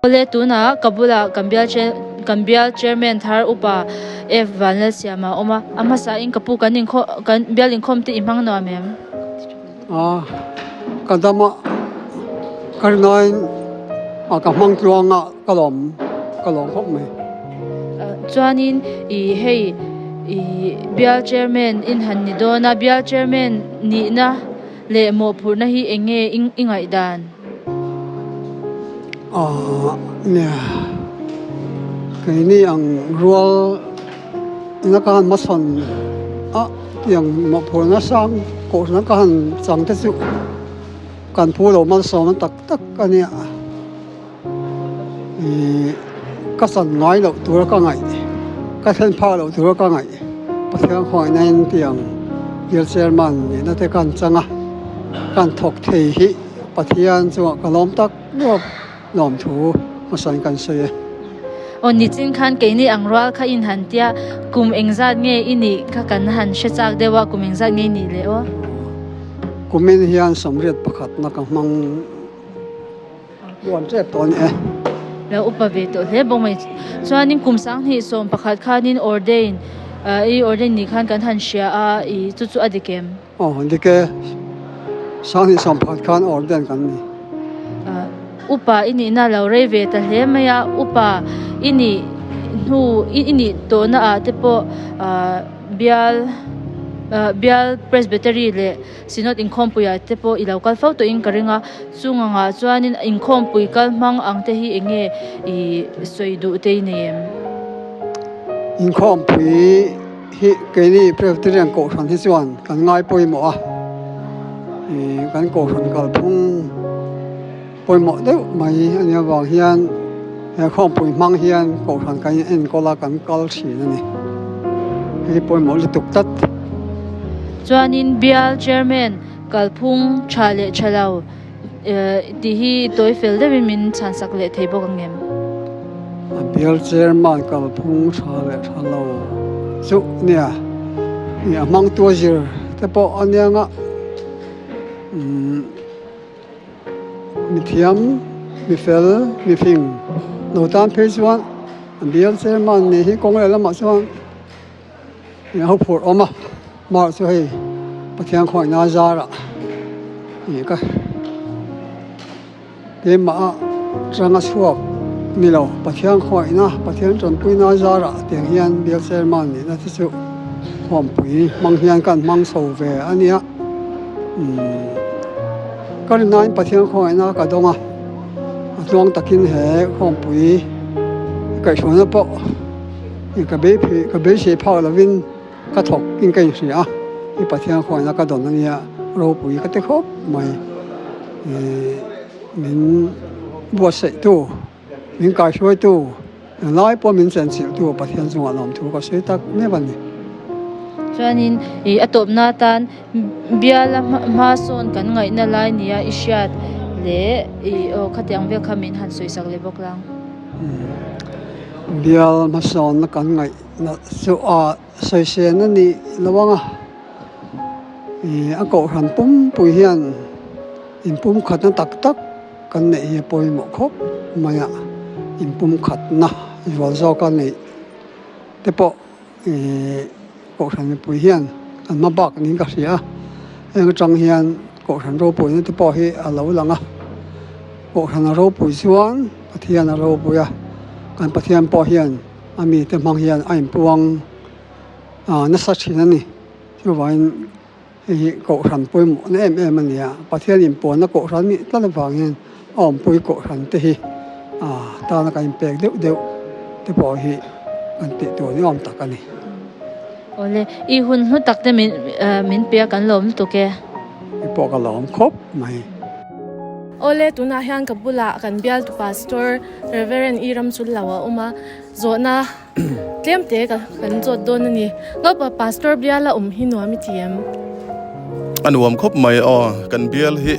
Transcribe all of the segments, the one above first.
Awle tunah ka bulah kan bial kan bial chairman thar upa F Vanlalsiama a awm a, a hmasain ka pu kan inkhawm kan bial inkhawm te i hmang nuam em? A, ka dam a, ka rinain a ka hmang tluang a ka lawm ka lawm khawp mai. Chuanin i hei i bial chairman in han ni dawn a, bial chairman nihna leh mawhphurhna hi eng nge i ngaihdan? Aaa nia, keini ang rual ina ka han hmasawn a tiang mawhphurhna sang kohhran ka han chang te chu kan phu lo malsawmna tak tak a nia. Ihh ka chan ngai loh tura ka ngaih, ka thlen phak loh tura ka ngaih Pathian khawngaihna in tiang Bial Chairman nihna te ka han chang a, ka han thawk thei hi Pathian chungah ka lawm tak ruap lawmthu hmasain kan sawi e. Aw nichin khan keini ang rual kha in han tia kum engzat nge i nih kha kan han hre chak deuh a, kum engzat nge i nih leh aw? Kumin hian 81 na ka hmang. Huan tep tawh a ni e. Lo upa ve tawh hle bawk mai. Chuanin kum 2011 khanin ordain i ordain ni khan kan han hria a, i chu chu a dik em? Aw dik e. 2011 khan ordain kan ni. Upa i nihna lo rei ve ta hle mai a, upa i nih hnu i nih tawhna ah te pawh bial bial presbytery leh Synod inkhawmpuiah te pawh i lo kal fo tawhin ka ring a, chung angah chuanin inkhawmpui kal hmang ang te hi eng nge i sawi duh te i nei em? Inkhawmpui hi keini Presbyterian Kohhran hi chuan kan ngai pawimawh a, ih kan Kohhran kalphung pawimawh deuh mai a nih avang hian he khawmpui hmang hian Kohhran kan enkawl a kan kal thin a ni. Hei pawimawh lutuk tlat. Chuanin Bial Chairman kalphung tha leh tha lo tih hi tawi fel deuhin min chhansak leh thei bawk ang em? Bial Chairman kalphung tha leh tha lo chu nia a hmangtu a zir te pawh a nia nga umm. Mi thiam, mi fel, mi fing lo tan phei chuan a bial chairman nih hi kawng leh lamah chuan ih a ho phurh awm a, mark chu hei Pathian khawngaihna a zarah ih ka keimah a tang a chhuak ni lo Pathian khawngaihna Pathian tanpuina a zarah tiang hian bial chairman nihna te chu khawmpui hmang hian kan hmang chho ve a nia. Umm ka rinnain Pathian khawngaihna ka dawng a, a tluang takin he khawmpui kaihhruaina pawh ka beisei ka beisei phak lovin ka thawk in ka inhria a, i Pathian khawngaihna ka dawn ania ropui ka ti khawp mai. Ihh min buatsaihtu, min kaihruaitu, Helai pawh min chenchilhtu Pathian chungah lawmthu ka sawi tak meuh a ni. Chuanin ih a tawpna atan biala hma sawn kan ngaihna lai nia i hriat leh ih aw khatiang vel kha min han sawisak leh bawk lang. Bial hmasawnna kan ngaihna chu a sawisên a nih lo ang a, ih a kohhran pumpui hian inpumkhatna tak tak, Kan neih hi a pawimawh khawp mai a, inpumkhatna zual zawka neih te pawh ih Kohhran mipui hian an hma bak niin ka hria a, heng atang hian Kohhran ropuina te pawh hi a lo lang a, Kohhran a ropui chuan Pathian a ropui a, kan Pathian pawh hian a mite hmang hian a inpuang nasa thin a ni, chuvangin. Hei hi kohhran pawimawhna em em a ni a, Pathian inpuanna kohhran nih tlat avangin a awmpui kohhran te hi tana kan inpek deuh deuh te pawh hi kan tih tur ni awm tak a ni. Awle, i hun hlu tak te min min pe a kan lawm lutuk e. I pawh ka lawm khawp mai. Awle, tunah hian ka bulah kan bialtu Pastor Reverend I Ramchullo a awm a, zawhna Tlem te ka kan zawt dawn a ni. Ngaupa Pastor bial a awm hi nuam i ti em? A nuam khawp mai aw, kan bial hi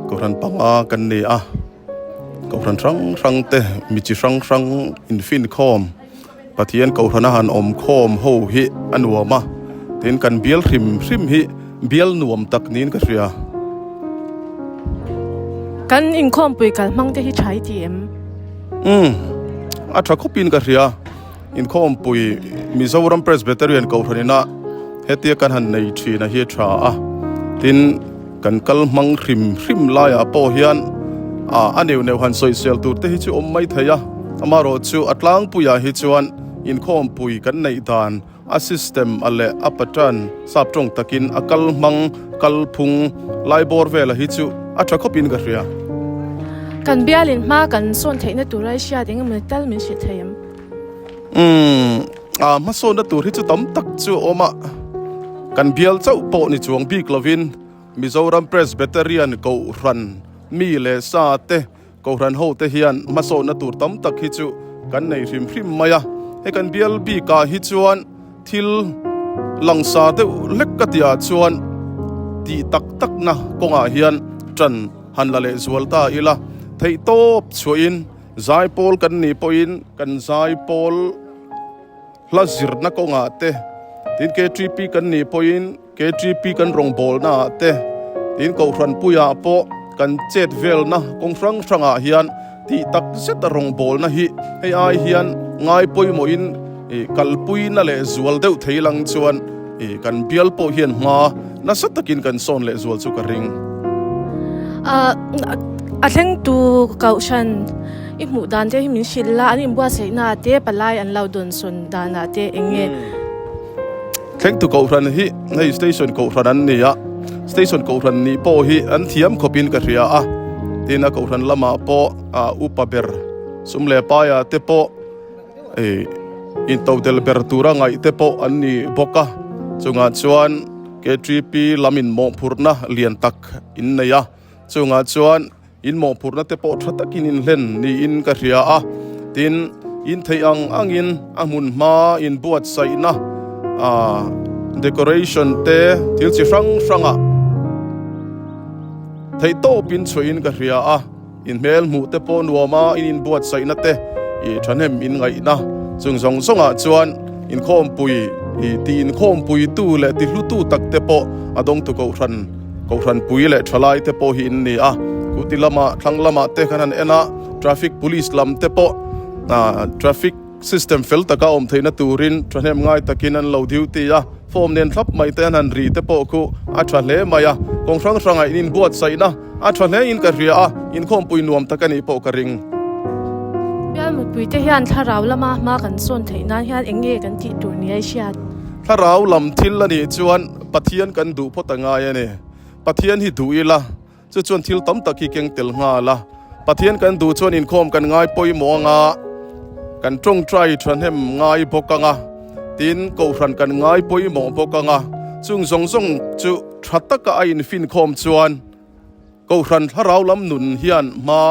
Kohhran panga kan ni a, Kohhran hrang hrang te mi chi hrang hrang infin khawm Pathian Kohhran a han awm khawm ho hi a nuam a, tin kan bial hrim hrim hi bial nuam tak niin ka hria. Kan inkhawmpui kalhmang te hi tha i ti em? Umm a tha khawpin ka hria inkhawmpui Mizoram Presbyterian Kohhran ina hetia kan han nei thin a hi a tha a tin kan kal hmang hrim hrim laiah pawh hian ah a neuh neuh han sawisel tur te hi chu awm mai thei a amaherawhchu a tlangpuiah hi chuan inkhawmpui kan neih dan A system a leh a pattern sap tawng takin a kal hmang, kal phung, lai bawr vela hi chu a tha khawpin ka hria. Kan bialin hma kan sawn theihna tur ai hriat eng emaw tal min hrilh thei em? Umm, a hmasawnna tur hi chu tam tak chu a awm a, kan bial chauh pawh ni chuang bik lovin Mizoram Presbyterian Kohhran mi leh sa te Kohhran hote hian hmasawnna tur tam tak hi chu kan nei hrim hrim mai a, he kan bial bikah hi chuan thil langsar deuh hlek ka tihah chuan tih tak takna kawngah hian ṭan han la leh zual ta ila, theihtawp chhuahin zaipawl kan nih pawhin kan zaipawl Hla zirna kawngah te, tin KTP kan nih pawhin KTP kan rawngbawlnaah te, tin Kohhran puiah pawh kan chet velna kawng hrang hrangah hian tih tak zeta rawngbawlna hi hei ai hian ngai pawimawhin kalpuina leh zual deuh thei lang chuan kan bial pawh hian hma nasa takin kan sawn leh zual chu ka ring. A thlengtu Kohhran I hmuh dan te hi min hrilh la, an inbuatsaihna ah te palai an lo dawnsawn dan ah te eng nge? Thlengtu Kohhran hi hei Station Kohhran an ni a, Station Kohhran nih pawh hi an thiam khawpin ka hria a, tin a Kohhran lamah pawh a upa ber sum leh paia te pawh ei intodel ber tura ngaih te pawh an ni bawk a, chungah chuan KTP lam inmawhphurhna lian tak in nei a, chungah chuan In mawhphurhna te pawh tha takin in hlen niin ka hria a, tin, in theih ang angin a hmun hma in buatsaihna ah decoration te thil chi hrang hrangah theih tawpin chhuahin ka hria a, in hmel hmuh te pawh nuam a, in inbuatsaihna te ih thahnem in ngaihna chung zawng zawngah chuan inkhawmpui ih tih inkhawmpuitu leh tihlutu tak te pawh a dawngtu kohhran. Kohhran pui leh thalai te pawh hi in ni a, kuti lamah thlang lamah te khan han en a, traffic police lam te pawh ah traffic system fel taka awm theihna turin thahnem ngai takin an lo duty a, form nen thlap mai te an han ri te pawh khu a tha hle mai a, kawng hrang hrangah in inbuatsaihna a tha hle in ka hria a, inkhawmpui nuam tak a nih pawh ka ring. Bial mipui te hian thlarau lama hma kan sawn theih nan hian eng nge kan tih tur ni a i hriat? Thlarau lam thil a nih chuan Pathian kan duh phawt a ngai a ni. Pathian hi duh ila, chu chuan thil tam tak hi keng tel nghal a. Pathian kan duh chuan inkhawm kan ngai pawimawh anga, kan tawngtai thahnem ngai bawk anga, tin kohhran kan ngai pawimawh bawk anga, chung zawng zawng chu tha taka a infinkhawm chuan Kohhran thlarau lam nun hian hma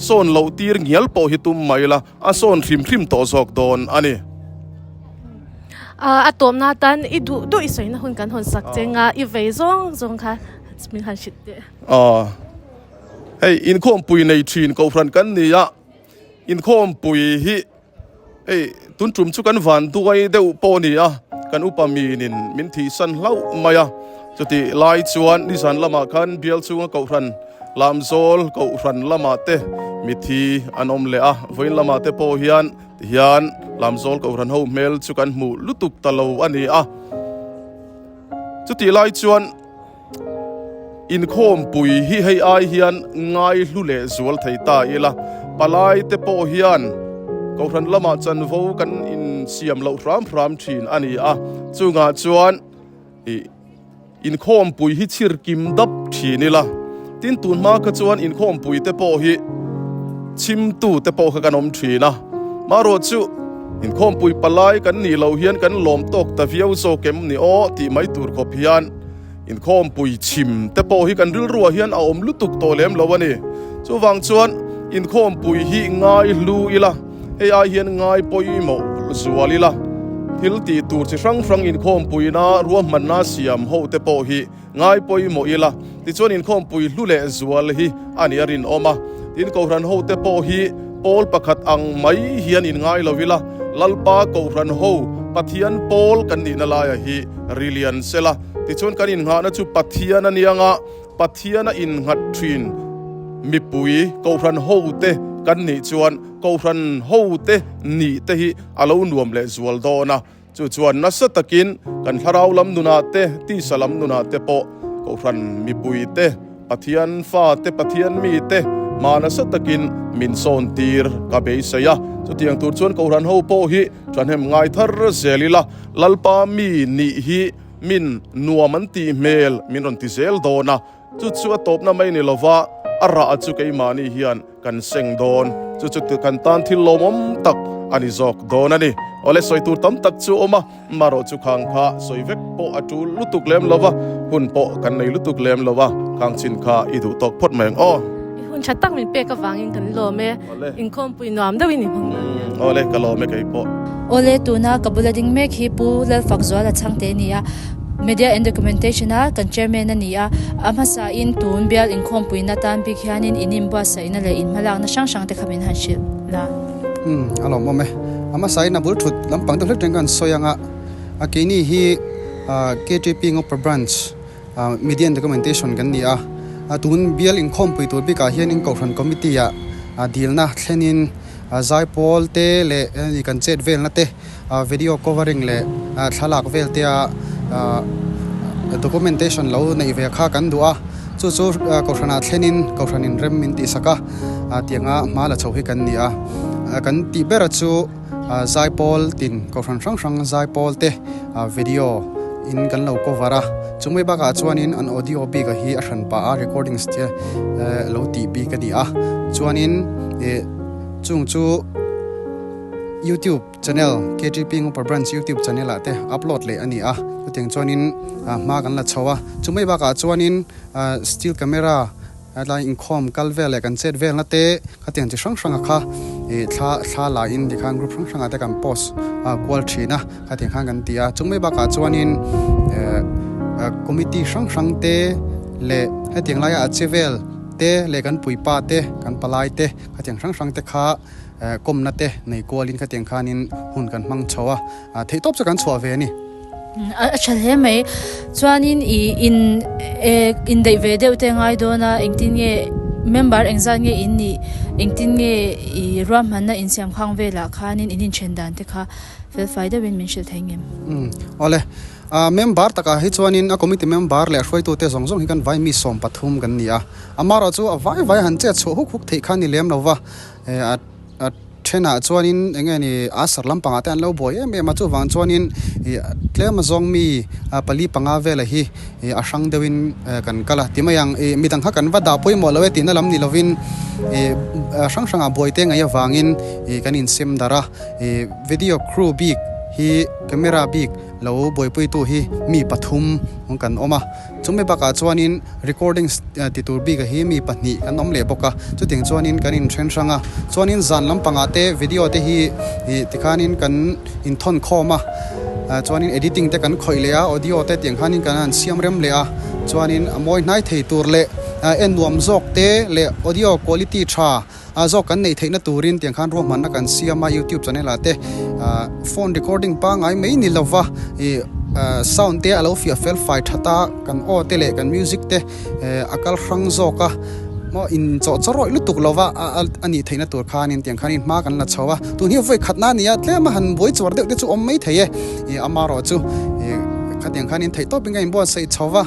sawn loh tir ngial pawh hi tum mai la, a sawn hrim hrim tawh zawk dawn a ni. A tawmna atan i duh duh i sawina hun kan hawn sak che nga, i vei zawng zawng kha min han hrilh teh. Hei inkhawmpui nei thin Kohhran kan ni a, inkhawmpui hi Hei, tun tum chu kan van duai deuh pawh a ni a, kan upa minin min thihsan hlauh mai a. Chutih lai chuan nizan lamah khan bial chunga kohhran Lamzawl kohhran lamah te mithi an awm leh a, vawiin lamah te pawh hian tihian Lamzawl kohhran ho hmel chu kan hmuh lutuk ta lo a ni a. Chutih lai chuan. Inkhawmpui hi hei ai hian ngai hlu leh zual thei ta ila, palai te pawh hian Kohhran lamah chanvo kan insiam loh hram hram thin a ni a, chungah chuan ih inkhawmpui hi chhir kim dap thin ila, tin tun hma kha chuan inkhawmpui te pawh hi chhimtu te pawh kha kan awm thin a, marawh chu inkhawmpui palai kan nih loh hian kan lawm tawk ta viau zawk em ni aw tih mai tur khawp hian Inkhawmpui chhim te pawh hi kan rilruah hian a awm lutuk tawh lem lo a ni. Chuvang chuan inkhawmpui hi ngai hlu ila, hei ai hian ngai pawimawh zual ila, thil tih tur chi hrang hrang inkhawmpuina ruahmanna siam ho te pawh hi ngai pawimawh ila, tichuan inkhawmpui hlu leh zual hi a ni a rinawm a. Tin, Kohhran ho te pawh hi pawl pakhat ang mai hian inngai lo ila, Lalpa Kohhran ho Pathian pawl kan nihna laia hi rilian sela, Tichuan kan innghahna chu Pathian a nia nga, Pathian a innghat thin mipui, Kohhran hote kan nih chuan Kohhran hote nih te hi a lo nuam leh zual dawn a. Chu chuan nasa takin kan thlarau lam nunah te, tisa lam nunah te pawh Kohhran mipui te, Pathian fa te, Pathian mi te hma nasa takin min sawn tir ka beisei a. Chutiang tur chuan Kohhran ho pawh hi thahnem ngai thar zel ila, Lalpa mi nih hi min nuam an tih hmel min rawn ti zel dawn a. Chu chu a tawpna mai ni lova, a rah chu keimahni hian kan seng dawn. Chu chu kan tan thil lawmawm tak a ni zawk dawn a ni. Awle sawi tur tam tak chu awm a, marawh chu khang kha sawi vek pawh a tul lutuk lem lova, hun pawh kan nei lutuk lem lova, khang chin kha i duh tawk phawt mai ang aw. I hun tha tak min pek avangin kan lawm e. Inkhawmpui nuam deuhin i hmang dawn nia. Awle ka lawm e kei pawh. Awle tuna ka bula ding mek hi Pu Lalfakzuala Chhangte a ni a, Media and Documentation a kan Chairman a ni a, a hmasa in tun bial inkhawmpuina tan bik hianin in inbuatsaihna leh in hmalakna hrang hrang te kha min han hrilh la. Umm a lawmawm e. A hmasa in a bul thut lampang deuh hlek teng kan sawi ang a, a keini hi KTP Ngopa Branch Media and Documentation kan ni a, tun bial inkhawmpui tur bikah hianin Kohhran Committee ah dilna thlenin zaipawl te leh kan chet velna te video covering leh thlalak vel te a documentation lo neih ve kha kan duh a, chu chu Kohhranah thlenin Kohhranin rem min tihsak a, tianga hma la chho hi kan ni a, kan tih ber chu Zaipawl tin kohhran hrang hrang zaipawl te video in kan lo cover a, chumai bakah chuanin an audio bik a hi a hran pah a recordings te lo tih bik a ni a, chuanin ih chung chu youtube channel KTP Ngawpar Branch youtube channel ah te upload leh a ni a, chutiang chuanin hma kan la chho a, chumai bakah chuanin still camera. Hetlai inkhawm kal vel leh kan chet velna te khatiang chi hrang hranga kha ih thla thla la in tikhan group hrang hrangah te kan post a kual thin a khatiang khan kan ti a chung mai bakah chuanin eh committee hrang hrang te leh hetiang laia a che vel te leh kan puipa te kan palai te khatiang hrang hrang te kha eh kawmna te nei kualin khatiang khanin hun kan hmang chho a theihtawp chu kan chhuah ve a ni. A tha hle mai. Chuanin i in eh indaih ve deuh te ngai dawn a, engtin nge member engzat nge in nih, engtin nge i ruahmanna insiam khang velah khanin in inthen dan te kha felfai deuhin min hrilh thei ngem? Umm awle. A member takah hi chuanin a committee member leh hruaitute zawng zawng hi kan vai mi 13 kan ni a. Amaherawhchu chu a vai vai han chet chhuah huk huk theih kha ni lem lo va, eh a a Thenah chuanin eng nge ni a sar lampangah te an lo buai em em a, chuvang chuanin ih tlem azawng mi pali panga vela hi ih a hrang deuhin kan kal a ti mai ang. Ih midang kha kan va dah pawimawh lo e tihna lam ni lovin ih hrang hrangah buai te ngaih avangin ih kan insem darh a, ih video crew bik hi camera bik lo buaipuitu hi mi pathum kan awm a. Chumi bakah chuanin recording ti tur bik hi mi pahnih kan awm leh bawk a, chutiang chuanin kan inthen hrang a, chuanin zan lampangah te video te hi ih tikhanin kan inthawn khawm a, chuanin editing te kan khawih leh a, audio te tiang khanin kan han siam rem leh a, chuanin a mawi hnai thei tur leh en nuam zawk te leh audio quality tha zawk kan neih theihna turin tiang khan ruahmanna kan siam a, youtube channel ah te phone recording pangngai mai ni lova ih sound te a lo fiah fel fai that a, kan aw te leh kan music te a kal hrang zawk a, maw in chawh chaw rawih lutuk lova a nih theihna tur khanin tiang khanin hma kan la chho a, tun hi vawi khatna a ni a, tlem a han buai chuar deuh te chu awm mai thei e, ih amaherawh chu ih khatiang khanin theih tawpin ka inbuatsaih chho va,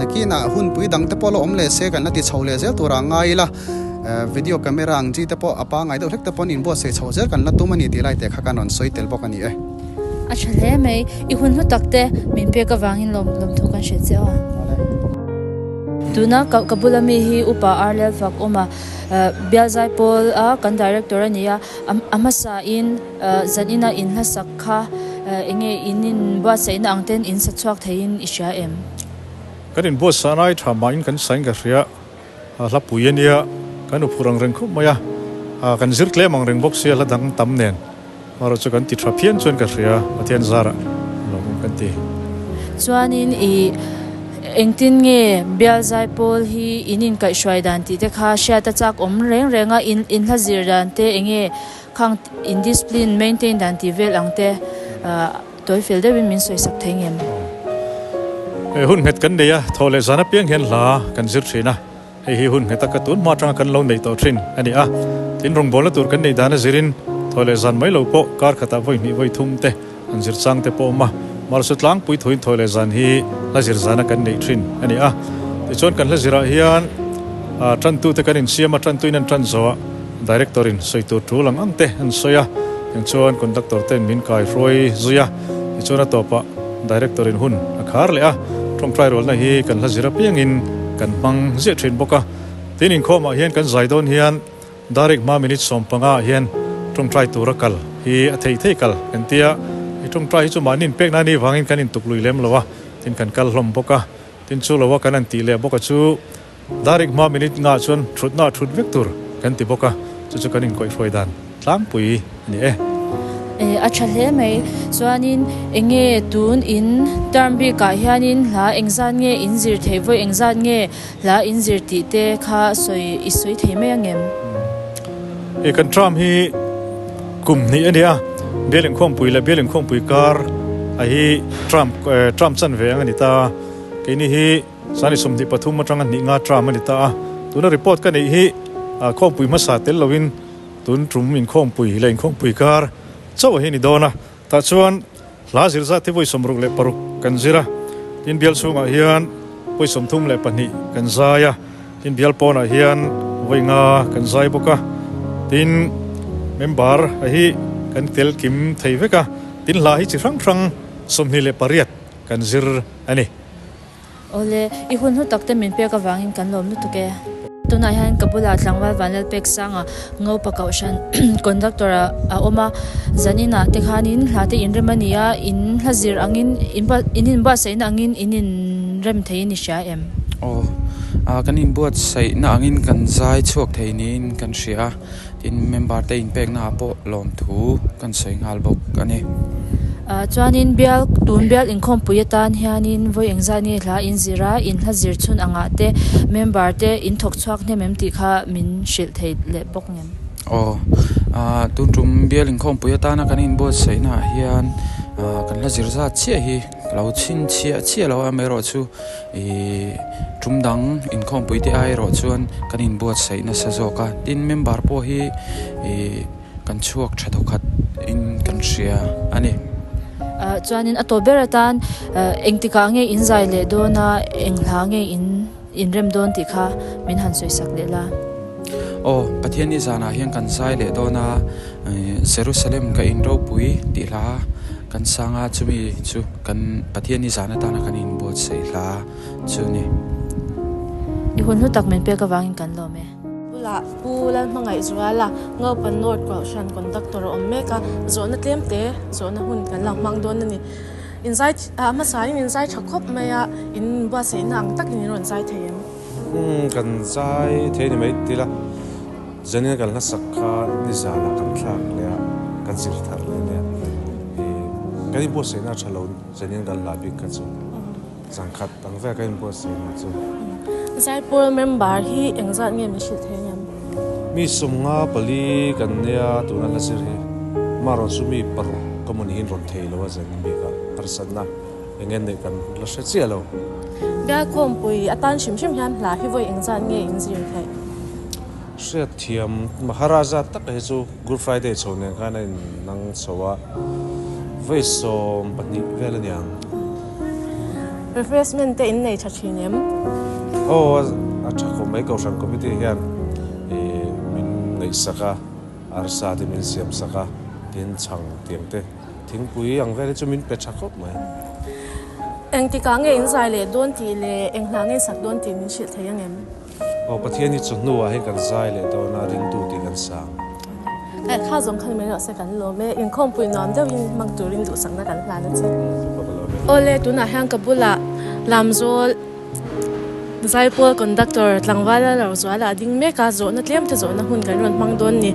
nakinah hunpui dang te pawh la awm leh se kan la ti chho leh zel turah ngai ila. Video camera ang chi te pawh a pangngai deuh hlek te pawhin inbuatsaih chho zel kan la tum a ni tih lai te kha kan rawn sawi tel bawk a ni e. A tha hle mai, i hun hlu tak te min pek avangin lawm lawmthu kan hrilh che a. Tuna ka bula mi hi Upa Ar Lelfak awm a, Bialzai Pawl a kan Director a ni a, a hmasa in zan ina in hlasak kha enge in inbuatsaihna ang ten in sa chhuak theiin i hria em? Kan inbuatsaihna ai tha mahin kan sain ka hria. A hla pui a nia, kan uphur ang reng khawp mai a, a kan zir tlem ang reng bawk sia hla dang tam nen erawh chu kan ti tha phian chuan ka hria Pathian zarah lo awm kan ti. Chuanin i engtin nge Bialzai pawl hi in inkaihhruai dan tih te kha hriat a chak awm reng reng a, in in hla zir dan te enge khang in discipline maintain dan tih vel ang te Tawi fel deuhin min sawisak thei ngem? He hun nghet kan nei a, thaw leh zan apiang hian hla kan zir thin a. Hei hi hun nghet taka tun hma atanga kan lo neih tawh thin a ni a. Tin, rawngbawlna tur kan neih dan a zirin thaw leh zan mai lo pawh kar khatah vawi hnih vawi thum te an zir chang te pawh awm a. Mahse tlangpui thuin thaw leh zan hi hla zir zana kan neih thin a ni a. Tichuan kan hla zirah hian tantute kan insiam a, tantuin an tan zawh a, Director in sawi tur tul ang ang te an sawi a, eng chuan conductor ten min kai hruai zui a, tichuan a tawpah Director in hun a khar leh a, tawngtai rualna hi kan hla zir apiangin kan hmang ziah thin bawk a, tin inkhawmah hian kan zai dawn hian Direct hma minute 15 ah hian tawngtai tura kal hi a thei thei kal kan tia, i tawngtai hi chu mahni inpek na anih vangin kan intuk lui lem lo a, tin kan kal hlawm bawk a, tin chu lo a kan han tih leh bawk a chu. Darik hma minute ngah chuan thutna a thut vek tur kan ti bawk a, chu chu kan inkawihhruai dan tlangpui a ni e. A tha hle mai. Chuanin enge tun in term bikah hianin hla engzat nge in zir theih vawi engzat nge hla in zir tih te kha sawi i sawi thei mai angem? He kan term hi kum hnih a ni a, bial inkhawmpui leh bial inkhawmpui kar a hi term term chanve ang a ni ta. Keini hi. Sani 23 atanga hnih nga term a ni ta a, tuna report ka neih hi khawmpui hmasa tel lovin tun tum inkhawmpui leh inkhawmpui kar chauh hi a ni dawn a, tah chuan hla zir zat hi vawi 66 kan zir a, tin bial chhungah hian vawi 32 kan zai a, tin bial pawnah hian vawi nga kan zai bawk a, tin member a hi kan tel kim thei vek a, tin hla hi chi hrang hrang 28 kan zir a ni. Awle, i hun hlu tak te min pek avangin kan lawm lutuk e. Tunah hian ka bulah tlangval Vanlalpek Sanga Ngopa Kohhran conductor a awm a, zaninah te khanin hla te inrem a ni a, in hla zir angin in inbuatsaihna angin in inrem thei in i hria em? Aw, kan inbuatsaihna angin kan zai chhuak thei niin kan hria a. Tin, member te inpekna ah pawh lawmthu kan sawi nghal bawk a ni. Chuanin bial tun bial inkhawmpui atan hianin vawi engzat nge hla in zir a, in hla zir chhun angah te member te in thawk chhuak hnem em tih kha min hrilh thei leh bawk ngem? Aw, tun tum bial inkhawmpui atana kan inbuatsaihna ah hian kan hla zir zat chiah hi ka lo chhinchhiah chiah lo a, amaherawhchu Ih tum dang inkhawmpui te ai erawh chuan kan inbuatsaih nasa zawk a, tin member pawh hi ih kan chhuak tha thawkhat in kan hria a ni. Ah chuanin a tawp ber atan engtikah nge in zai leh dawn a, eng hla nge in inrem dawn tih kha min han sawisak leh la. Aw, Pathian ni zanah hian kan zai leh dawn a, Jerusalem ka in ropui tih hla kan sang a, chumi chu kan Pathian ni zan atana kan inbuatsaih hla chu a ni. I hun hlu tak min pek avangin kan lawm e. Bulah Pu Lalhmangaihzuala, Ngopa North Kohhran Conductor a awm mek a, zawhna tlem te zawhna hun kan lo hmang dawn a ni. Inzai hmasa in inzai tha khawp mai a, in buatsaihna ang takin in rawn zai thei em? Umm kan zai thei a ni mai tila Zanin a kal hnasak kha nizanah kan thlak leh a, kan zir thar leh nia. Ih kan inbuatsaihna a tha lo zanin kan la bik kha chu zan khat ang vel kan inbuatsaihna chu. Zaipawl member hi engzat nge min hrilh thei aniang? Mi 54 kan nia tuna hla zir hi marawh chu mi paruk ka maw niin rawn thei lo a zanin bikah harsatna Eng nge neih kan la hre chiah lo. Bialkhawmpui atan hrim hrim hian hla hi vawi engzat nge in zir theih? Hriatthiam Maharaja tak hi chu Good Friday chho nen khan a innang chho a, vawi 12 vel a niang. Refreshment te in nei tha thin em? Aw, a tha khawp mai. Kohhran Committee hian min ngaihsak a, arsa te min siamsak a, tin chhang tiang te. Thingpui ang vel hi chu min pe tha khawp mai. Engtikah nge in zai leh dawn tih leh eng hna nge in sak dawn tih min hrilh thei ang em? Aw, Pathian hi chawhnuah hian kan zai leh dawn a, ringtu tih kan sang. Kha kha zawng khan min rawh se kan lawm e, inkhawmpui nuam deuhin hmang turin duhsakna kan hlan a che. Awle, tunah hian ka bulah Lamzawl Zaipawl Conductor tlangval a lo zual a ding mek a, zawhna tlem te zawhna hun kan rawn hmang dawn ni.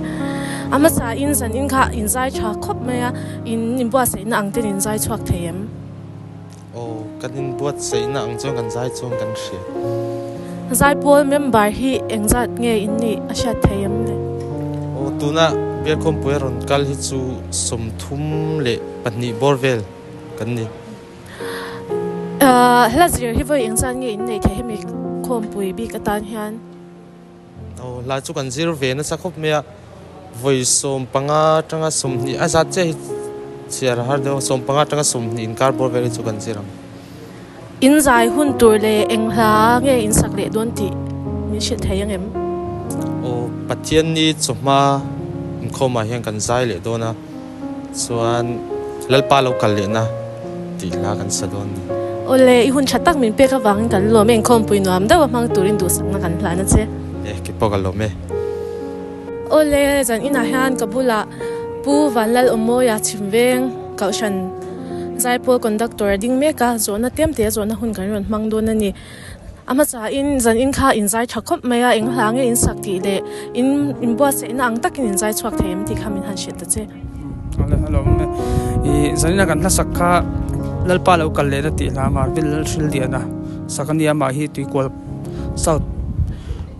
A hmasa in zan in kha in zai tha khawp mai a, in inbuatsaihna ang ten in zai chhuak thei em? Aw, kan inbuatsaihna ang chuan kan zai chuan kan hria. Zaipawl member hi engzat nge in nih a hriat thei em le? Aw, tuna Bialkhawmpui a rawn kal hi chu 32 bawr vel kan ni. Hla zir hi vawi engzat nge in neih theih hemi khawmpui bik atan hian? Aw hla chu kan zir ve nasa khawp mai a, vawi 15 atanga 20 a zat chiah hi chhiar a har deuh a, 15 atanga 20 inkar bawr vel hi chu kan zir ang. In zai hun tur leh eng hla nge in sak leh dawn tih min hrilh thei ang em? Aw Pathianni chawhma inkhawmah hian kan zai leh dawn a. Chuan Lalpa lo kal lehna tih hla kan sa dawn ni. Awle, i hun tha tak min pek avangin kan lawm e, inkhawmpui nuam deuh a hmang turin duhsakna kan hlan a che. E, kei pawh ka lawm e. Awle, zan inah hian ka bulah Pu Vanlal Awmawia Chhimveng Kohhran Zaipawl Conductor a ding mek a, zawhna tlem te zawhna hun kan rawn hmang dawn a ni. A hmasa in zan in kha in zai tha khawp mai a, eng hla nge in sak tih leh in inbuatsaihna ang takin in zai chhuak thei em tih kha min han hrilh ta che. Awle a lawm e. I zan ina kan hla sak kha Lalpa lo kal lehna tih hla Marvel Lalhril Liana sak a nia amah hi Tuikual South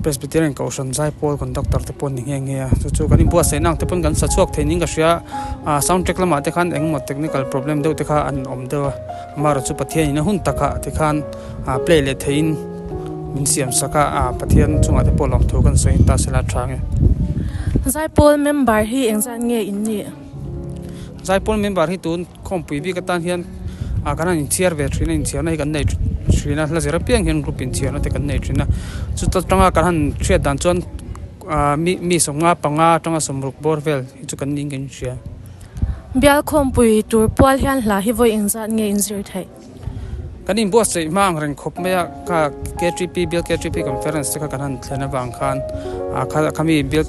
Presbyterian Kohhran Zaipawl Conductor te pawh an ni nghe nghe a, chu chu kan inbuatsaihna ang te pawn kan sa chhuak thei niin ka hria a, sound track lamah te khan engemaw technical problem deuh te kha an awm deuh a, amaherawhchu chu Pathian in a hun takah tikhan ah play leh theiin min siam sak a ah Pathian chungah te pawh lawmthu kan sawi ta sela tha nge. Zaipawl member hi engzat nge in nih? Zaipawl member hi tun khawmpui bik atan hian ah kan han inchhiar ve thin a, inchhiarna hi kan nei thin a, hla zir apiang hian group inchhiarna te kan nei thin a, chuta tanga kan han hriat dan chuan ah mi mi 55 atanga 60 bawr vel hi chu kan niin kan inhria. Bial khawmpui tur pual hian hla hi vawi engzat nge inzir theih? Kan inbuatsaih hma ang reng khawp mai a, kha KTP bial KTP conference te kha kan han thlen avang khan ah kha khami bial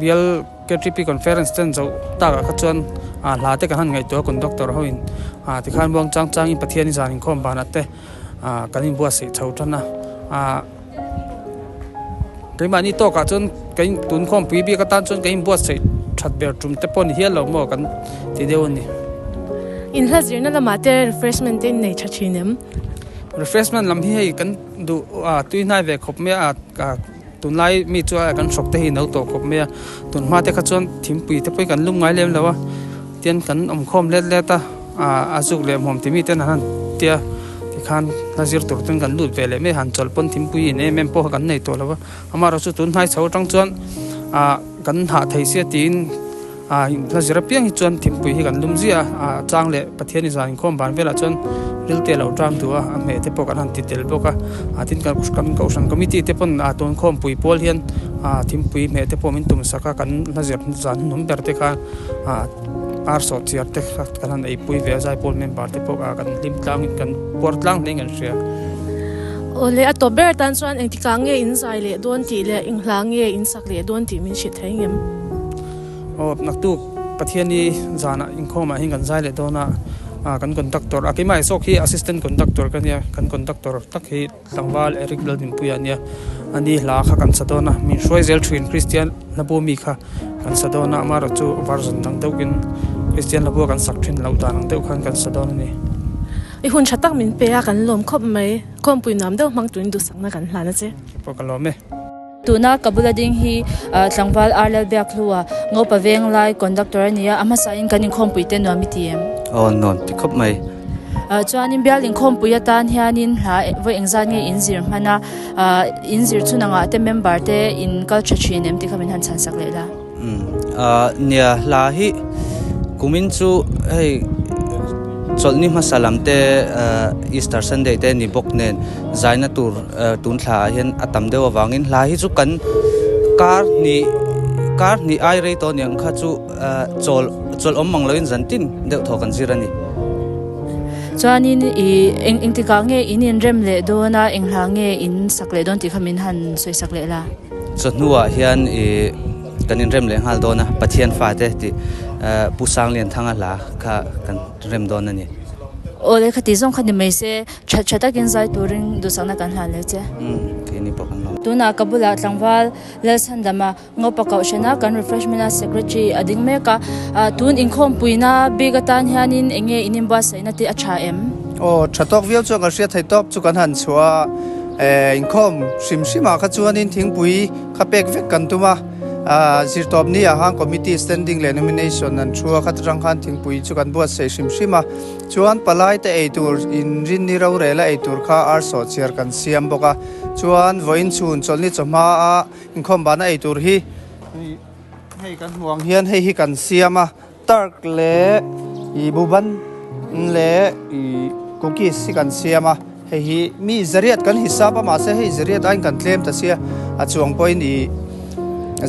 bial KTP conference te an zoh takah kha chuan ah hla te kan han ngaihtuah a conductor ho in ah tikhan muang chang chang in Pathian i zan inkhawm banah te ah kan inbuatsaih chho tan a ah keimahni tawkah chuan ka in tun khawmpui bik atan chuan ka inbuatsaih that ber tum te pawh a ni hial lo maw kan ti deuh a ni. In hla zirna lamah te refreshment te in nei tha thin em? Refreshment lam hi hei kan duh a tui hnai ve khawp mai a tunlai mi chu a kan hrawk te hi no tawh khawp mai a tun hma te kha chuan thingpui te pawh hi kan lum ngai lem lo a tian kan awm khawm let let a. A zuk leh hmuam timi ten an han tia tikhan hla zir tur ten kan lut ve leh mai a, han chawlh pawn thingpui in em em pawh kha kan nei tawh lo va, amaherawh chu tun hnai chho atang chuan ah kan hah thei sia tiin ah hla zir apiang hi chuan thingpui hi kan lum ziah a, a chang leh Pathian i zan inkhawm ban velah chuan ril te a lo tang duh a, a hmeh te pawh kan han ti tel bawk a, ah tin kan kohhran committee te pawn ah tun khawmpui pawl hian ah thingpui hmeh te pawh min tum sak a, kan hla zir zan hnum ber te khan ah. Ar sawh chiar te kha kan han eipui ve a, Zaipawl member te pawh kan hlim tlang in kan puar tlang hle in kan hria. Awle, a tawp ber atan chuan engtikah nge in zai leh dawn tih leh inghla nge in sak leh dawn tih min hrilh thei ngem? Aw, naktuk Pathiani zanah inkhawmah hian kan zai leh dawn a, kan conductor, a keimah zawk hi assistant conductor ka nia, kan conductor tak hi Tlangval Eric Laldinpuia ania, ani hla kha kan sa dawn a, min hruai zel thin Kristian hlabu mi kha kan sa dawn a, amaherawh chu version dang deuhin Kristian hlabua kan sak thin loh dan ang deuh khan kan sa dawn a ni. I hun tha tak min pe a, kan lawm khawp mai. Khawmpui nuam deuh hmang turin duhsakna kan hlan a che. Kei pawh ka lawm e. Tuna ka bula ding hi tlangval Ar Lalbiakhlua, Ngopa Venglai conductor a ni a, a hmasain kan inkhawmpui te nuam i ti em? Aw, nuam ti khawp mai. Chuanin bial inkhawmpui atan hianin hla vawi engzat nge in zir hman a, in zir chhun angah te member te in kal tha thin em tih kha min han chhan sak leh la. Nia, hla hi kumin chu hei chawlhni hmasa lam te Easter Sunday te ni bawk nen zaina tur tun thla ah hian a tam deuh avangin hla hi chu kan kar hnih kar hnih ai rei tawh aniang kha chu chawl chawlh awm mang loin zan tin deuh thaw kan zir a ni. Chuanin i eng engtikah nge in inrem leh dawn a eng hla nge in sak leh dawn tih kha min han sawi sak leh la. Chawhnuah hian i kan inrem leh nghal dawn a Pathian fate tih Pu Sanglianthanga hla kha kan rem dawn a ni. Aw lehkha tih zawng kha ni mai se. Tha tha takin zai turin duhsakna kan hlan leh che. Umm keini pawh kan lawm. Tunah ka bulah tlangval Lalchhandama Ngopa Kohhrana kan refreshment a secretary a ding mek a, tun inkhawmpuina bik atan hianin eng nge in inbuatsaihna te a tha em? Aw tha tawk viau chuan kan hriat thei tawp chu kan han chhuah a, inkhawm hrim hrimah kha chuanin thingpui kha pek vek kan tum a. Zirtawp ni ah khan committee standing leh nomination an thu a, khat atang khan thingpui chu kan buatsaih hrim hrim a. Chuan palai te ei tur in rinni rorel a ei tur kha ar sawhchiar kan siam bawk a. Chuan vawiin chhun chawlhni chawhma a inkhawm bana ei tur hi hei kan hmuh ang hian hei hi kan siam a, Turk leh ih buban leh ih cookies hi kan siam a, hei hi mi zariat kan hisap a mahse hei zariat aiin kan tlem ta sia a chuang pawhin ih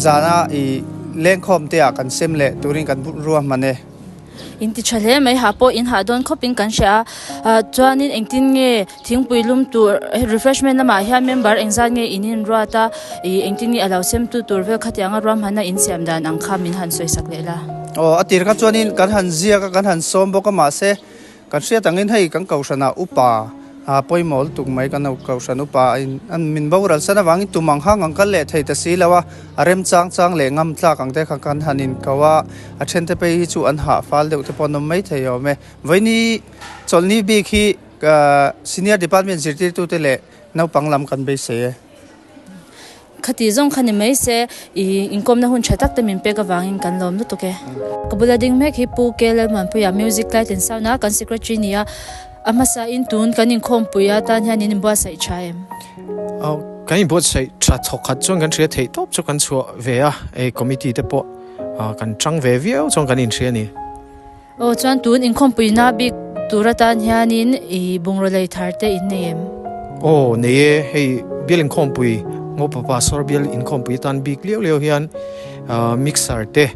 zana ih lengkhawm te ah kan sem leh turin kan ruahman e. In ti tha hle mai, hah pawh in hah dawn khawpin kan hria a, chuanin engtin nge thingpui lum tur refreshment lamah hian member engzat nge in inruat a, ih engtin nge a lo sem tu tur vel khatianga ruahmanna in siam dan ang kha min han sawi sak leh la. Aw, a tir kha chuanin kan han ziak a, kan han sawm bawk a, mahse Kan hriat angin hei kan kohhranah upa a pawimawh lutuk mai kan kohhran upa in an min boral san avangin tum ang hang ang kal leh thei ta si lo a, a remchang chang leh ngam tlak ang te kha kan han inko a, a thente phei hi chu an hah fal deuh te pawh an awm mai thei awm e. Vawiini chawlhni bik hi senior department zirtirtute leh naupang lam kan beisei e. Khati zawng kha ni mai se, i inkawmna hun tha tak te min pek avangin kan lawm lutuk e. Ka bula ding mek hi Pu K Lalmuanpuia Music Light and Sound a kan Secretary ni a, a hmasa in tun kan inkhawmpui atan hian in inbuatsaih tha em? Aw, kan inbuatsaih tha thawkhat chuan kan hria theih tawp chu kan chhuah ve a, hei committee te pawh kan tang ve viau chuan kan inhria a ni. Aw chuan tun inkhawmpuina bik tur atan hianin i bungraw lei thar te in nei em? Aw nei e, hei bial inkhawmpui Ngopa Pastor bial inkhawmpui atan bik liau liau hian mixer te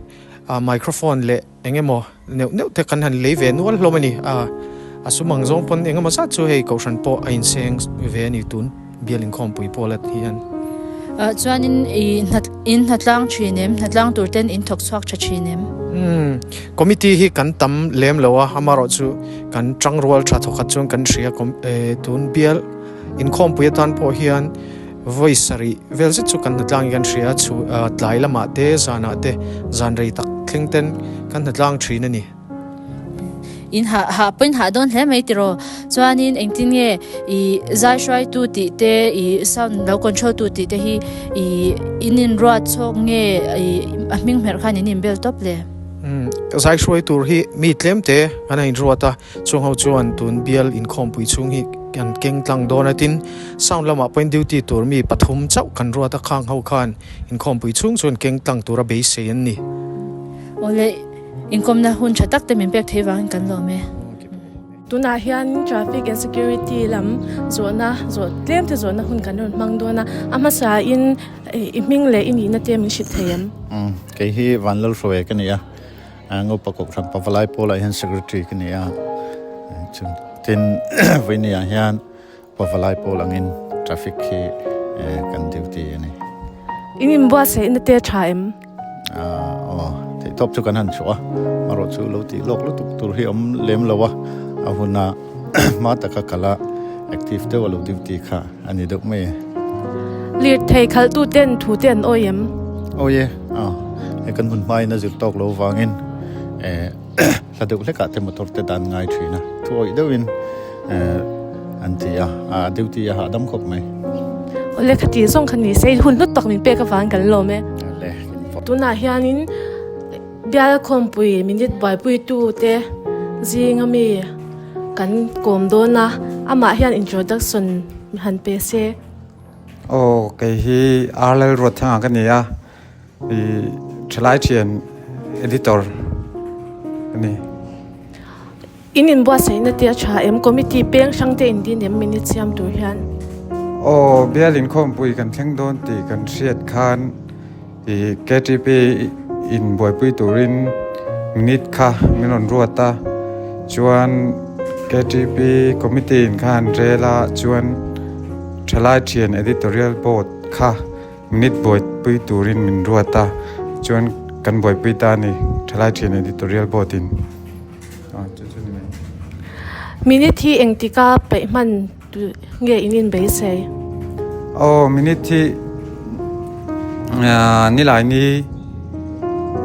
microphone leh eng emaw neuh neuh te kan han lei ve nual hlawm a ni. A sum ang zawng pawn eng emaw zat chu hei kohhran pawh a inseng ve a ni tun bial inkhawmpui pawl at hian. Chuanin i in hnatlang thin em? Hnatlang tur ten in thawk chhuak tha thin em? Umm, committee hi kan tam lem lo a, amarawh chu kan tangrual tha thawkhat chuan kan hria tun bial inkhawmpui atan pawh hian vawi sarih vel zet chu kan hnatlang hi kan hria chu tlai lamah te zanah te zan rei tak thleng ten kan hnatlang thin a ni. In hah hah pawhin hah dawn hle mai tiraw? Chuanin engtin nge i zai hruaitu tih te i sound lo control tu tih te hi i in inruat chhawk nge i a hming hmerh khan in inbel tawp le? Umm zai hruai tur hi mi tlem te an a inruat a, chung ho chuan tun bial inkhawmpui chhung hi an keng tlang dawn a tin sound lamah pawhin duty tur mi pathum chauh kan ruat a, khang ho khan inkhawmpui chhung chuan keng tlang tura beisei an ni. Awle. Inkawmna hun tha tak te min pek thei vangin kan lawm e. Tunah hian traffic and security lam zawhna zawh tlem te zawhna hun kan rawn hmang dawn a, a hmasa in i hming leh i nihna te min hrilh thei em? Umm kei hi Vanlalhruaia ka ni a, Ngopa Kohhran Pavalai Pawlah hian Secretary ka ni a, tin vawinia hian Pavalai pawl angin traffic hi kan duty a ni. In inbuatsaihna te a tha em? Aw, theihtawp chu kan han chhuah a, amarawh chu lo tih lawk lutuk tur hi awm lem lo a, a huna hma taka kal a active deuh a lo duty kha a ni deuh mai e. Lirthei khalhtu ten thu te an awi em? Awi e, aw, hei kan hun hmain a zir tawk lo vangin eh. Hla deuh hlekah te motor te dan ngai thin a, thu awih deuhin an ti a, a duty a hahdam khawp mai. Awle khati zawng kha ni se, hun hlut tak min pek avang kan lawm e. Awle. Tunah hianin bial khawmpui minute buaipuitu te zinga mi kan kawm dawn a, amah hian introduction han pe se. Aw kei hi Arlel Ruatthanga ka ni a. I thalai thian editor a ni. In inbuatsaihna te a tha em? Committee peng hrang te in din em minute siam tur hian? Aw, bial inkhawmpui kan thleng dawn tih kan hriat khan i KTP in buaipui turin minute kha min rawn ruat a, chuan KTP committee in kha han rel a, chuan thalai thian editorial board kha Minute buaipui turin min ruat a, chuan kan buaipui ta a ni, Thalai Thian Editorial Board in. Aw, chu chu ni mai. Minute hi engtika peih hman nge in inbeisei? Aw, minute hi nilai ni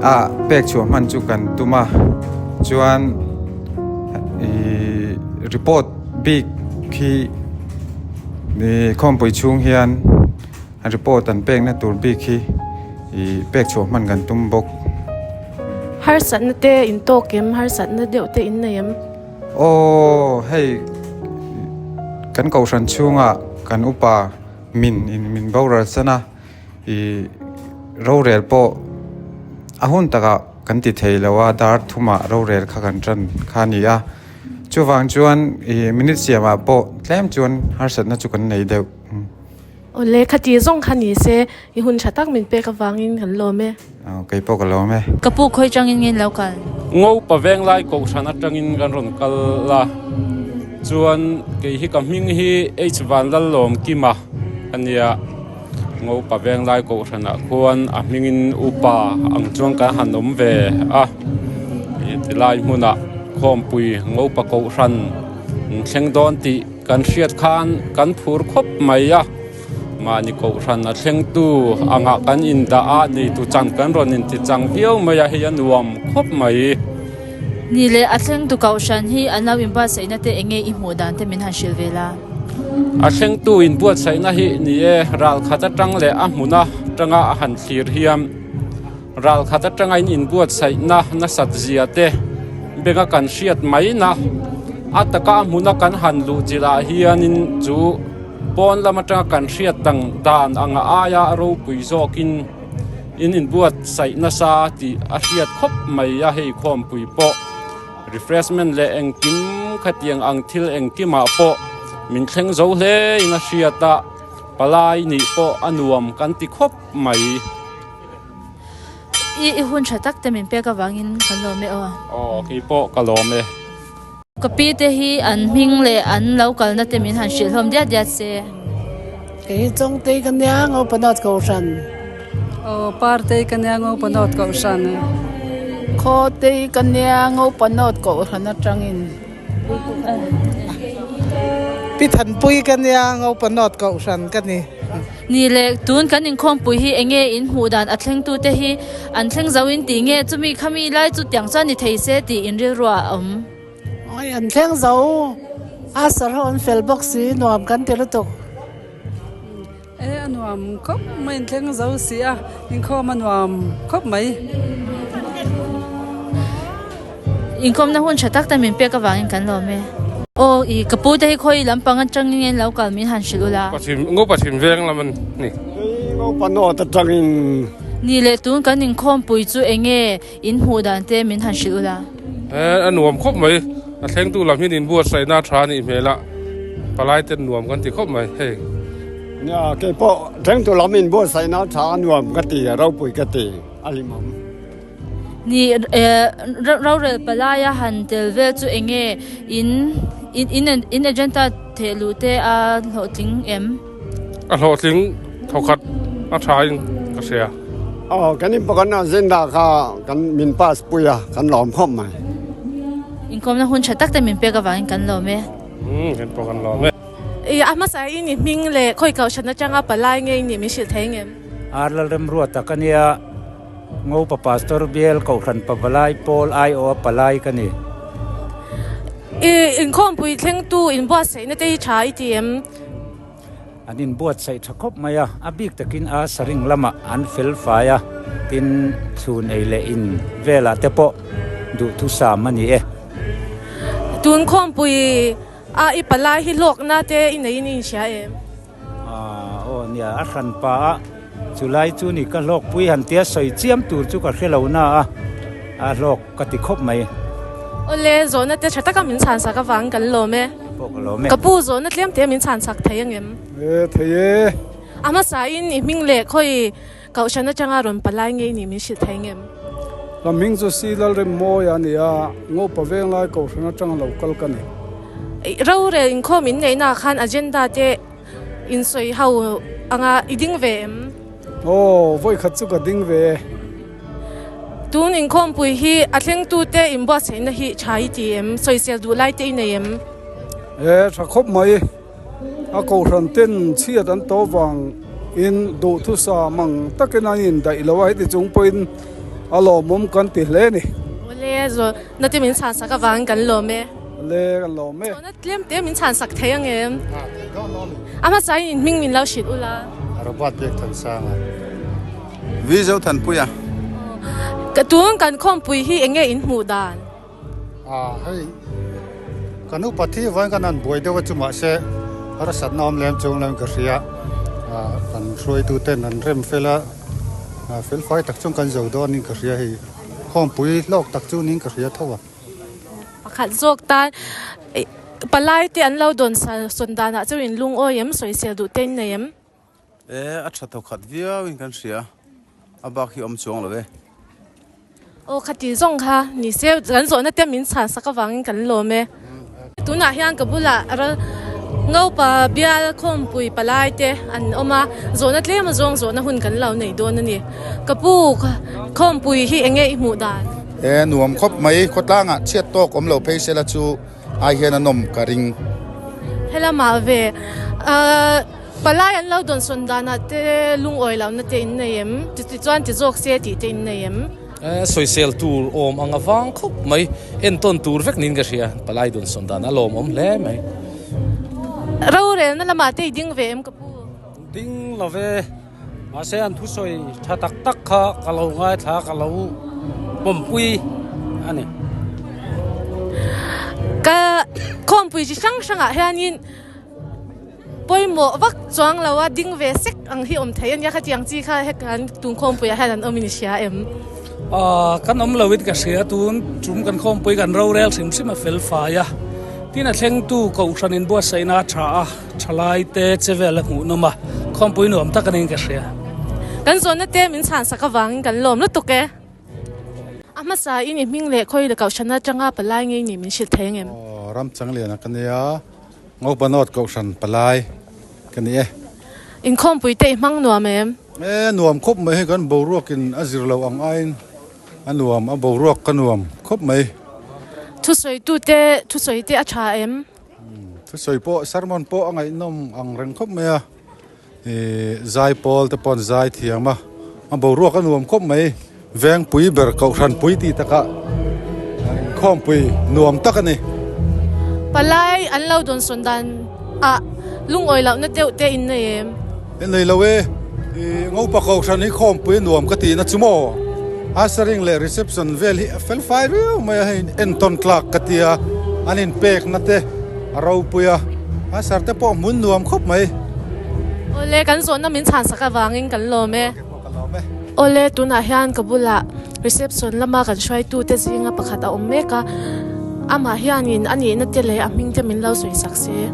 a pek chhuah hman chu kan tum a, chuan ih report bik hi khawmpui chhung hian Report an pekna tur bik hi i pek chhuah hman kan tum bawk. Harsatna te in tawk em? Harsatna deuh te in nei em? Aw, hei kan kohhran chhunga kan upa min in min boral san a ih rorel pawh a hun takah kan ti thei lo a dar thumah rorel kha kan tan kha a ni a chuvang chuan ih minute siamah pawh tlem chuan harsatna chu kan nei deuh. Awle, khati zawng kha ni se i hun tha tak min pek avangin kan lawm e. Aw, kei pawh ka lawm e. Ka pu khawi tangin nge in lo kal? Ngopa Venglai Kohhran atangin kan rawn kal a, chuan kei hi ka hming hi H Vanlallawmkima a nia, Ngopa Venglai Kohhranah khuan a hmingin upa ang chuan kan han awm ve a, tilai hmunah khawmpui Ngopa Kohhran thleng dawn tih Kan hriat khan kan phur khawp mai a, mahni kohhran a thlengtu angah kan indah a, neitu chan kan rawn inti chang viau mai a, hei a nuam khawp mai. Ni leh a thlengtu kohhran hi an lo inbuatsaihna te eng nge i hmuh dan te min han hrilh ve la? A thlengtu inbuatsaihna hi ni e, ral khat atang leh a hmun atanga a han thlir hian ral khat atanga in inbuatsaihna nasat zia te benga kan hriat mai na a taka a hmuna kan han luh chilh ah hianin chu pawn lam atanga kan hriat dang dan anga aia ropui zawkin in inbuatsaih nasa tih a hriat khawp mai a hei khawmpui pawh refreshment leh engkim khatiang ang thil engkimah pawh min thleng zo hle in a hriat a palai nih pawh a nuam kan ti khawp mai. I i hun tha tak te min pek avangin kan lawm e aw. Aw kei pawh ka lawm e. Ka pi te hi an hming leh an lo kalna te min han hrilh hlawm diat diat se. Kei hi Chawngtei ka nia Ngopanawt Kohhran. Aw Partei ka nia Ngopanawt Kohhran. Khawtei ka nia Ngopanawt Kohhran atangin. Pi Thanpui ka nia, Ngopanawt Kohhran ka ni. Ni leh tun kan inkhawmpui hi enge in hmuh dan a thlengtute hi an thleng zo in tih nge chumi khami lai chu tiang chuan ni thei se tih in rilruah a awm. Awi an thleng zo a sar ho an fel bawk si nuam kan ti lutuk. E a nuam khawp mai in thleng zo si a inkhawm a nuam khawp mai. Inkhawmna hun tha tak te min pek avangin kan lawm e. Aw i ka pu te hi khawi lampang atangin nge lo kal min han hrilh ula. Pathim ngo pathim veng lam an ni. Ngo panawt atangin. Ni leh tun kan inkhawmpui chu enge in hmuh dan te min han hrilh ula. E a nuam khawp mai a thlengtu lam hian inbuatsaihna tha a nih hmel a palai ten nuam kan ti khawp mai hei. Nia keipawh thlengtu lam inbuatsaihna tha a nuam ka ti a ropui ka ti a hlimawm. Ni e rorel palaia han tel vel chu enge in in in agenda theh luh te a hlawhtling em? A hlawhtling thawkhat a tha in ka hria. Aw kan in pakhatna agenda kha kan min pass pui a kan lawm khawp mai. Inkawmna hun tha tak te min pek avangin kan lawm e. Umm kan pawh kan lawm e. I a hmasa in i hming leh khawi kohhran atanga palai nge i nih min hrilh thei ngem? Ar Lalremruata ka nia, Ngopa Pastor Bial Kohhran Pavalai Pawl aiawha palai ka ni. I inkhawmpui thlengtu inbuatsaihna te hi tha i ti em? An inbuatsaih tha khawp mai a, a bik takin a saring lamah an fel fai a, tin chhun ei leh in velah te pawh duhthusam a ni e. Tun khawmpui a i palai hi hlawkna te i neiin i inhria em? Aw nia, a hran pa a, chulai chu ni ka hlawkpui han tia sawi chiam tur chu ka hre lo na a, a hlawk ka ti khawp mai. Awle, zawhna te tha taka min chhan sak avang kan lawm e. Pawh ka lawm e. Ka pu, zawhna tlem te min chhan sak thei angem? E, thei e. A hmasain i hming leh khawi kohhran atanga rawn palai ngei nih min hrilh thei angem? Ka hming chu Si Lalremmawi a ni a, Ngopa Venglai kohhran atanga lo kal ka ni. Rorel inkhawm in neihnaah khan agenda te in sawi ho anga i ding ve em? Aw, vawikhat chu ka ding ve e. Tun inkhawmpui hi a thlengtute inbuatsaihna hi tha i ti em? Sawisel duh lai te i nei em? E, tha khawp mai. A kohhran ten chhiat an to vang in duhthusa mang takin an indaih lo a, heti chung pawhin a lawmawm kan ti hle a ni. Awle, zawhna te min chhansak avangin kan lawm e. Awle, kan lawm e. Zawhna tlem te min chhansak thei ang em? A hmasa in inhming min lo hrilh ula. Robert Biakthansanga. Vi Zothanpuia. Ka tun kan khawmpui hi eng nge in hmuh dan? A hei kan upa thi vawiin kan han buai deuh a chu mahse harsatna awm lem chung lem ka hria. Kan hruaitu ten an rem fel a, fel fai tak chuan kan zo dawn in ka hria hei. Khawmpui hlawk tak chu niin ka hria tho a. Pakhat zawk tan palai te an lo dawn sawn danah chu in lungawi em, sawisel duh te in nei em? E, a tha thawkhat viau in kan hria, a bak hi awm chuang lo e. Aw khati zawng kha ni se kan zawhna te min chhan sak avangin kan lawm e. Tunah hian ka bulah Ngopa bial khawmpui palai te an awm a, zawhna tlem azawng zawhna hun kan lo nei dawn a ni. Ka pu, khawmpui hi eng nge i hmuh dan? E, nuam khawp mai, khawtlangah chhiat tawk awm lo phei sela chu ai hian a nawm ka ring. Helamah ve, Palai an lo dawnsawn danah te lungawi lohna te in nei em? Tichuan ti zawk se tih te in nei em? Sawisel tur awm ang avang khawp mai, entawn tur vek niin ka hria, palai dawnsawn dan a lawmawm hle mai. Rorelna lamah te i ding ve em ka pu? Ding lo ve, mahse an thusawi tha tak tak kha ka lo ngaithla ka lo pawmpui a ni. Ka khawmpui chi hrang hrangah hianin Pawimawh vak chuang lo a, ding ve sek ang hi awm thei a nia, khatiang chi kha hek an tun khawmpuiah hian an awmin i hria em? Aaa, kan awm loin ka hria, tun tum kan khawmpui kan rorel hrim hrim a fel fai a, tin a thlengtu Kohhran inbuatsaihna a tha a, thalai te che vel a hmuhnawm a, khawmpui nuam tak a niin ka hria. Kan zawnna te min chhan sak avangin kan lawm lutuk e. A hmasa in i hming leh khawi leh Kohhran atanga palai ngei ni min hrilh thei angem? Aw, Ramchangliana ka nia. Ngopanawt Kohhran palai ka ni e. Inkhawmpui te i hmang nuam em? E, nuam khawp mai hei kan boruakin a zir loh ang aiin a nuam, a boruak ka nuam khawp mai. Thusawitu te thusawi te a tha em? Thusawi pawh sermon pawh a ngaihnawm ang reng khawp mai a, i zai pawl te pawh an zai thiam a, a boruak a nuam khawp mai, Vengpui ber Kohhranpui tih takah inkhawmpui nuam tak a ni. Palai an lo dawnsawn dan ah lungawi lohna deuh te in nei em? E nei lo e, i Ngopa Kohhran hi khawmpui nuam ka tihna chu maw? Ushering leh reception vel hi a fel fai viau mai a, hei entawn tlak ka tia, an inpekna te a ropui a, usher te pawh hmun nuam khawp mai. Awle, kan zawhna min chhansak avangin kan lawm e. Awle, tunah hian ka bulah reception lama kan hruaitute zinga pakhat a awm mek a, amah hianin a nihna te leh a hming te min lo sawi sak se.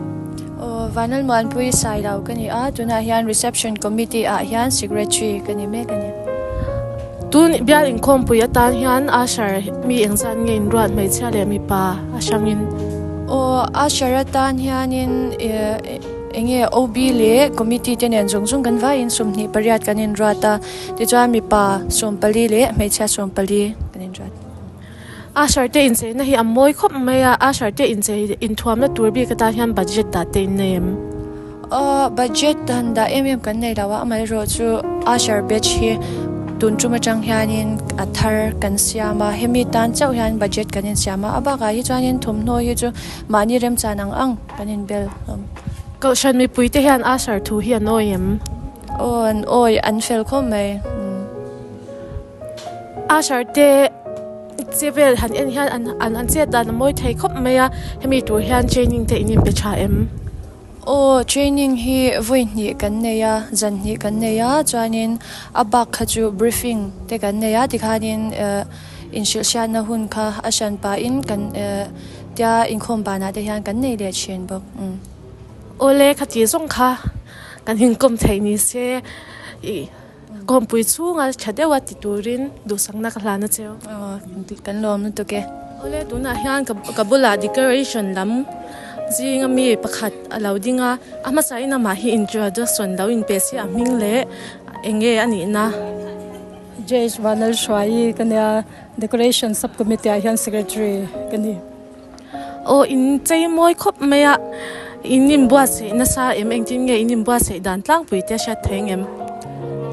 Aw, Vanlalmuanpui Sailo ka ni a, tunah hian reception committee ah hian secretary ka ni mek a ni. Tun bial inkhawmpui atan hian usher mi engzat nge inruat hmeichhia leh mipa a hrangin? Aw, usher atan hianin Enge OB leh committee te nen zawng zawng kan vaiin 28 kan inruat a, tichuan mipa 14 leh hmeichhia 14 kan inruat. Usher te incheina hi a mawi khawp mai a, usher te inchei inthuamna tur bik atan hian budget dah te in nei em? Aw, budget han dah em em kan nei lo a, amaherawh chu usher batch hi tun tum atang hianin a thar kan siam a, hemi tan chauh hian budget kan insiam a, a bakah hi chuanin thawmhnaw hi chu mahni remchan ang ang. Kan inbel hlawm. Kohhran mipui te hian Asher thu hi an awi em? Aw an awi, an fel khawp mai. Asher te che vel han en hian an an an chet dan a mawi thei khawp mai a, hemi tur hian training te in inpe tha em? Aw training hi vawi hnih kan nei a, zan hnih kan nei a, chuanin a bak kha chu briefing te kan nei a, tikhanin inhrilhhriatna hun kha a hran pahin kan Tia inkhawm banah te hian kan nei leh thin bawk. Awle khati zawng kha kan inkawm theih ni se i kawmpui chhunga tha deuha ti turin duhsakna ka hlan a cheu. Aw kan lawm lutuk e. Awle tunah hian ka bulah decoration lam zinga mi pakhat a lo ding a, a hmasain amah hi introduction lo inpe si a hming leh eng nge a nihna. Jh Vanlalhruaii ka nia. Decoration Sub Committee ah hian Secretary ka ni. Aw in chei mawi khawp mai a, in inbuatsaih nasa em engtin nge in inbuatsaih dan tlangpui te a hriat thei ang em?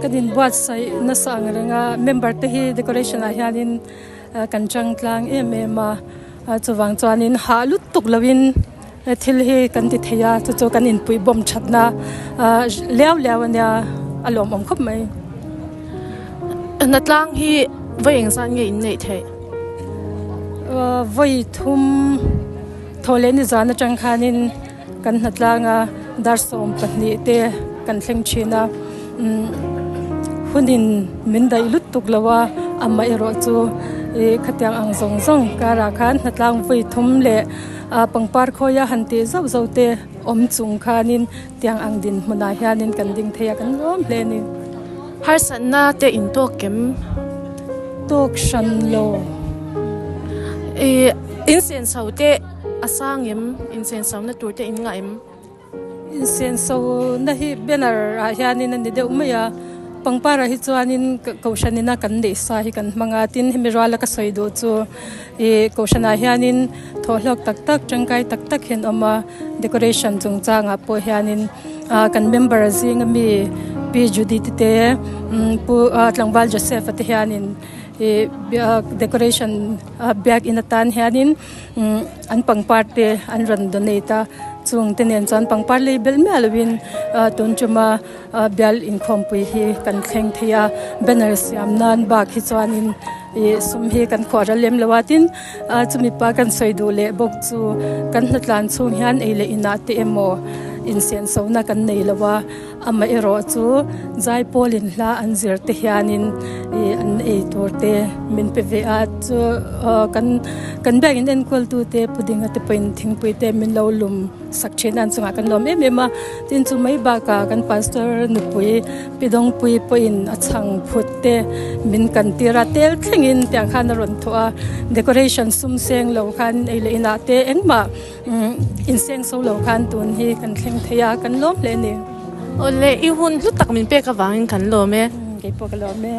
Kan inbuatsaih nasa ang reng a, member te hi decoration ah hianin kan chang tlang em em a, chuvang chuanin hah lutuk loin thil hi kan ti thei a, chu chu kan inpuih bawm thatna liau liau a nia, a lawmawm khawp mai. Hnatlang hi vawi engzat nge in neih theih? Vawi thum thaw leh nizan atang khanin kan hnatlang a, dar 12 te. kan thleng thin a, hunin min daih lutuk lo a, amaherawh chu ih khatiang ang zawng zawng karah khan hnatlang vawi thum leh pangpar khawia han tih zauh zauh te awm chung khanin tiang ang dinhmunah hianin kan ding thei a kan lawm hle a ni. Harsatna te in tawk kem? Tawk hran lo. Ih insenso te a sang em? Insenso na tur te in ngah em? Insenso na hi banner ah hianin a ni deuh mai a, pangpar ah hi chuanin kohhran ina kan neih sa hi kan hmang a, tin hemi ruala ka sawi duh chu ih kohhran ah hianin thawhhlawk tak tak tangkai tak tak hi an awm a, decoration chungchangah pawh hianin ah kan member zinga mi Pi Judy te te Pu Tlangval Joseph a te hianin ih decoration biakin atan hianin. An pangpar te an rawn donate a, chung te nen chuan pangpar lei belh miah lovin tun tuma bial inkhawmpui hi kan thleng thei a, banner siam nan bak hi chuanin ih sum hi kan khuah ral lem lo a, tin chumi pa kan sawi duh leh bawk chu kan hnatlan chhung hian ei leh inah te emaw insenso na kan nei lo a. Amaherawh chu Zaipawlin hla an zir te hianin ih an ei tur te min pe ve a, chu kan kan biakin enkawl tu te puding te pawhin thingpui te min lo lum sak thin a an chungah kan lawm em em a, tin chu mai bakah kan pastor nupui pi dawngpui pawhin a chhang phut te min kan tir a, tel thlengin tiang khan a rawn thawh a, decoration sum seng lo khan ei leh inah te engmah. Inseng so lo khan tun hi kan thleng thei a, kan lawm hle a ni. Awle, i hun hlu tak min pek avangin kan lawm e. Keipawh ka lawm e.